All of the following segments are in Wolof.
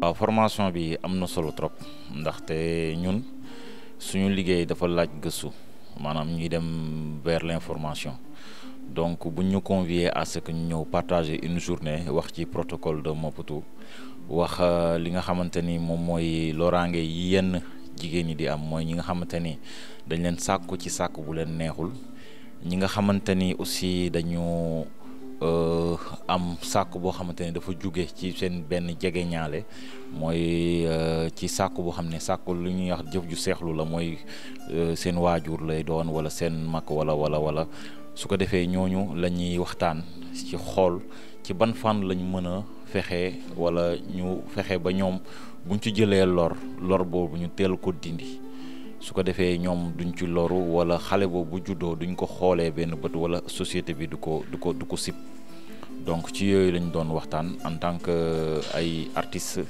waaw formation bi am na solo trop ndaxte ñun suñu liggéey dafa laaj gëstu maanaam ñuy dem vers l'information donc buñ ñu convier à ce que ñu ñëw partager une journée wax ci protocole de Maputo wax li nga xamante ni moom mooy loraange yi yenn jigéen ñi di am mooy ñi nga xamante ni dañ leen sàkku ci sàkk bu leen neexul ñi nga xamante ni aussi dañu am sàkk boo xamante ne dafa jóge ci seen benn jege ñaale mooy ci sàkk boo xam ne sàkk lu ñuy wax jëf ju seexlu la mooy seen waajur lay doon wala seen mag wala su ko defee ñooñu la ñuy waxtaan ci xool ci ban fànn lañ mën a fexe wala ñu fexe ba ñoom buñ ci jëlee lor boobu ñu teel ko dindi su ko defee ñoom duñ ci loru wala xale boobu bu juddoo duñ ko xoolee benn bët wala société bi du ko sib donc ci yooyu lañ doon waxtaan en tant que ay artistes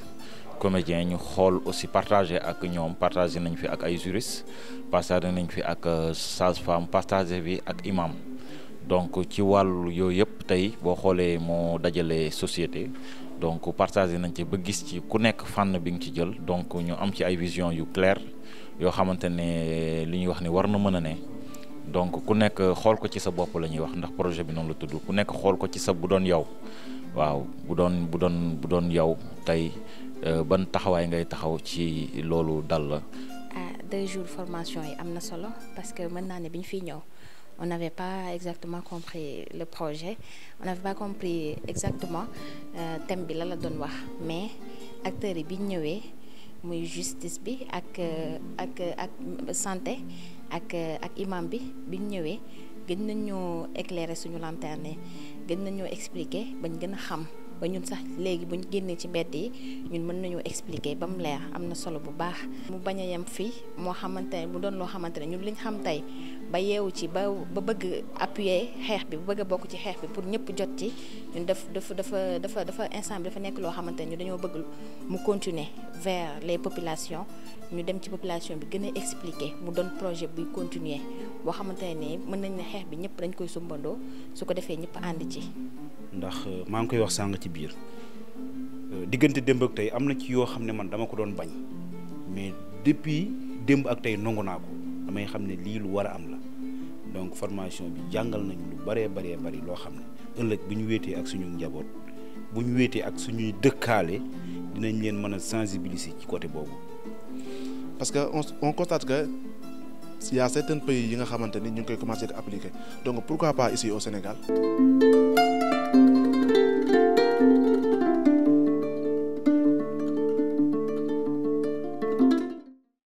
comédiens ñu xool aussi partager ak ñoom partager nañ fi ak ay juristes partager nañ fi ak sage-femme partager fi ak imam donc ci wàllu yooyu yëpp tey boo xoolee moo dajale société donc partager nañ ci ba gis ci ku nekk fànn bi nga ci jël donc ñu am ci ay vision yu claire yoo xamante ne li ñuy wax ni war na mën a ne donc ku nekk xool ko ci sa bopp la ñuy wax ndax projet bi noonu la tudd ku nekk xool ko ci sa bu doon yow waaw bu doon yow tey ban taxawaay ngay taxaw ci loolu dal la. 2 jours formation yi am na solo parce que mën naa ne bi ñu fiy ñëw on n'avait pas exactement compris le projet on n'avait pas compris exactement thème bi la doon wax mais acteurs yi bi ñu ñëwee. muy justice bi ak santé ak imam bi biñ ñëwee gën nañoo éclairer suñu lanterne gën nañoo expliquer bañ gën a xam ba ñun sax léegi buñ génnee ci mbedd yi ñun mën nañoo expliquer ba mu leer am na solo bu baax. mu bañ a yem fii moo xamante ne mu doon loo xamante ne ñun liñ xam tey ba yeewu ci ba bëgg appuyer xeex bi ba bëgg a bokk ci xeex bi pour ñëpp jot ci ñun dafa instant bi dafa nekk loo xamante ne ñu dañoo bëgg mu continuer vers les populations ñu dem ci population bi gën a expliquer mu doon projet buy continuer boo xamante ne mën nañ ne xeex bi ñëpp dañ koy sumbandoo su ko defee ñëpp ànd ci. ndax maa ngi koy wax sàng ci biir diggante démb ak tey am na ci yoo xam ne man dama ko doon bañ mais depuis démb ak tey nangu naa ko damay xam ne lii lu war a am la donc formation bi jàngal nañu lu bëree bëri loo xam ne ëllëg bu ñu wéetee ak suñu njaboot bu ñu wéetee ak suñuy dëkkaale dinañ leen mën a sensibiliser ci côté boobu. parce que on constate que il y a certains pays yi nga xamante ni ñu ngi koy commencer di appliquer donc pourquoi pas ici au Sénégal.